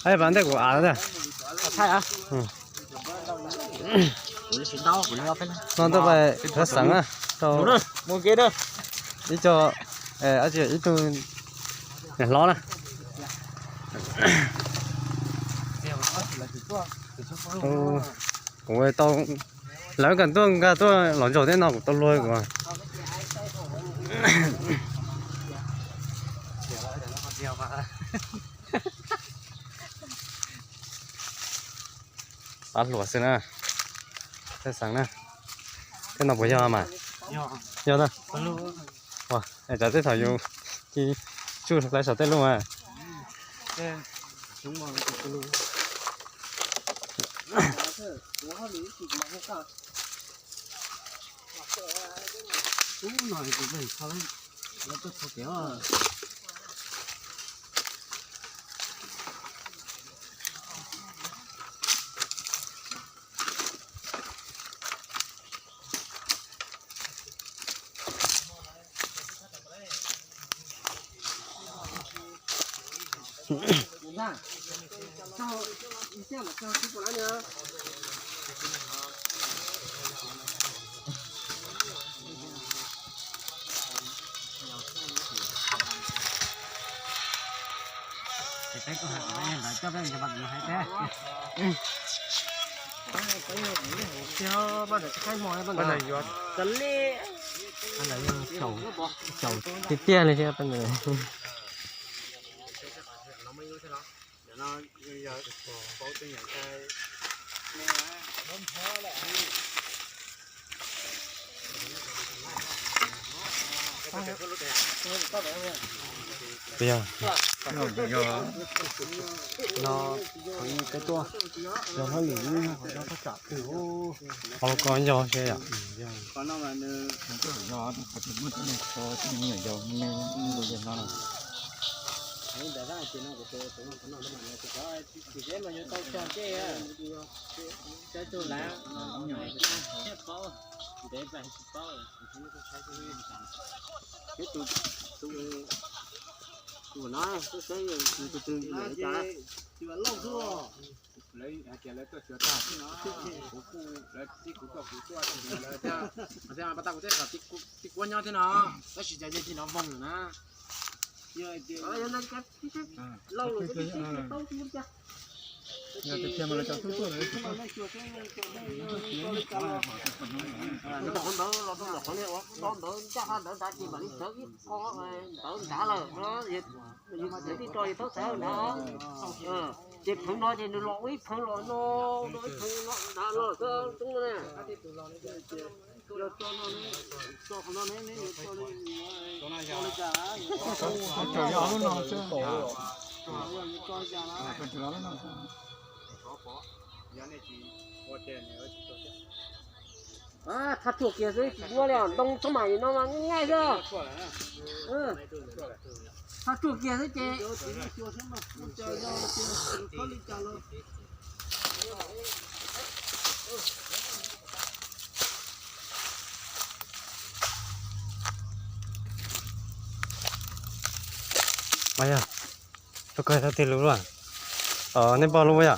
Ai, pas ntej kuv av ntag. No tuaj pais Thaj Xeev na, rau ib co, ib tug niam hlob na. Kuv tau, lawv kam tuaj nkag tuaj los ntsaum tej no kuv tau luag kuv. Pab hluas xwb na. Thaj Xeev na. Tej no puas yog mas? Yog na. Ua, es cov tej thaum yus ci tsuj lawv saum tej lub mas. Tiag tiag li thiab. Yog no, peb tuaj yog hauj lwm qhov no thaj tsam twg, qhov ko yog xwb yom. Lawv hais tias lawv tuaj xyuas tag xwb no, kuv kuj, lawv txib kuv tuaj kuv tuaj, lawv thiaj, lawv thiaj pas tag kuv tej qhov tib kuab nyob thiab no, tab sis cas yog tsis nov voog lawm na. Ntawd los rau ntawm qhov ntawd ua ntawd ncaj qha ntawd nrad ces mam li sawv ib qho ntawd nrad lawm no, yus tib tso yus thaub xav nrad. Ces phwv no ces nws los ua ib phwv los no, los ib phwv no nrad los xwb tub na. Los tso no, tso qhov no ne, neb yuav tso li cas? Tso li cas? Thaj tshuaj kiag xwb tsis muaj li os, ntoo txhob mam li no mas nyuaj nyuaj xwb. Thaj tshuaj kiag xwb ces Mas yog, rau koj tau tig lub luaj, nej npog lub yom?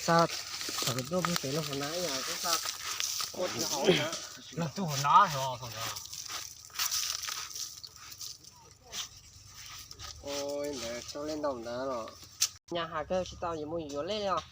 Xa, thaum tuaj pem lub hauv na yom, kuj xa. Lub hauv na, ntawd sau lej ntau ntawd los. Nyaj has kawg tsis tau yuav mus yuav lej li os.